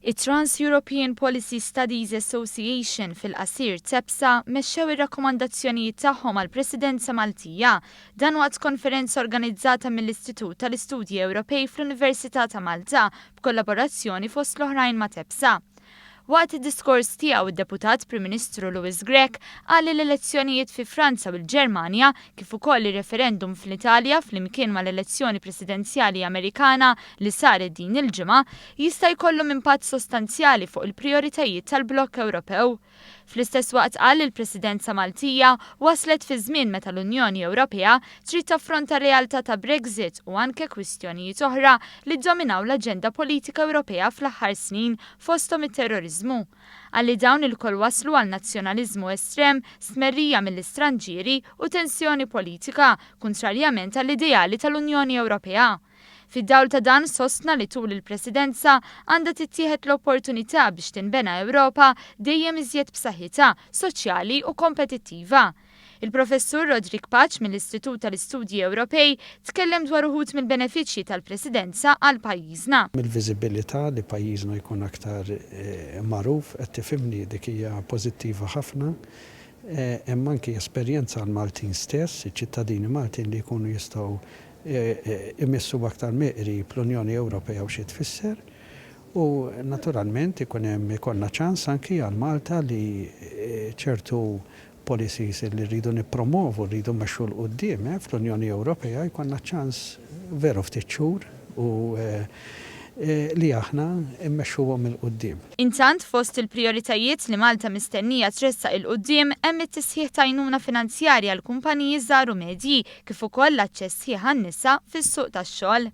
It-Trans-European Policy Studies Association, fil-qasir TEPSA, mexxew ir-rakkomandazzjonijiet tagħhom għall-Presidenza Maltija. Dan waqt konferenza organizzata mill-Istitut tal-Istudji Ewropej fl-Università ta' Malta b'kollaborazzjoni fost l-oħrajn ma' TEPSA. Waqt id-diskors tiegħu id-Deputat Prim Ministru Louis Grech qal li l-elezzjonijiet fi Franza u l-Ġermanja kif ukoll ir-referendum fl-Italja flimkien mal-elezzjoni presidenzjali Amerikana li saret din il-ġimgħa jista' jkollhom impatt sostanzjali fuq il-prijoritajiet tal-blokk Ewropew. Fl-istess waqt qal li l-Presidenza Maltija waslet fi żmien meta l-Unjoni Ewropea trid taffronta r-realtà ta' Brexit u anke kwistjonijiet oħra li ddominaw l-aġenda politika Ewropea fl-aħħar snin fosthom it-terroriżmu. Qal li dawn ilkoll wasslu għal nazzjonaliżmu estrem, stmerrija mill-istranġieri u tensjoni politika, kuntrarjament għall-ideali tal-Unjoni Ewropea. Fid-dawl ta' dan sostna li tul il-Presidenza għandha tittieħed l-opportunità biex tinbena Ewropa dejjem iżjed b'saħħitha, soċjali u kompetittiva. Il-Professur Roderick Pace mill-Istitut tal-Istudji Ewropej tkellem dwar uħud mill-benefiċċji tal-Presidenza għal pajjiżna. Mill-viżibilità li pajjiżna jkun aktar magħruf, qed tifhimni, dik hija pożittiva ħafna. Hemm anki esperjenza għall-Maltin stess, iċ-ċittadini Maltin li jkunu jistgħu imissu aktar mill-qrib l-Unjoni Ewropea u xi tfisser u naturalment ikun hemm ikollna ċans anki għal Malta li ċertu policies li rridu nippromovu, rridu mmexxu 'l quddiem fl-Unjoni Ewropea jkollna ċans veru ftit xhur u li aħna mmexxuhom 'il quddiem. Intant, fost il-prijoritajiet li Malta mistennija tressaq 'il quddiem hemm it-tisħiħ ta' għajnuna finanzjarja għal kumpaniji żgħar u medji kif ukoll l-aċċess sħiħ għan-nisa fis-suq tax-xogħol.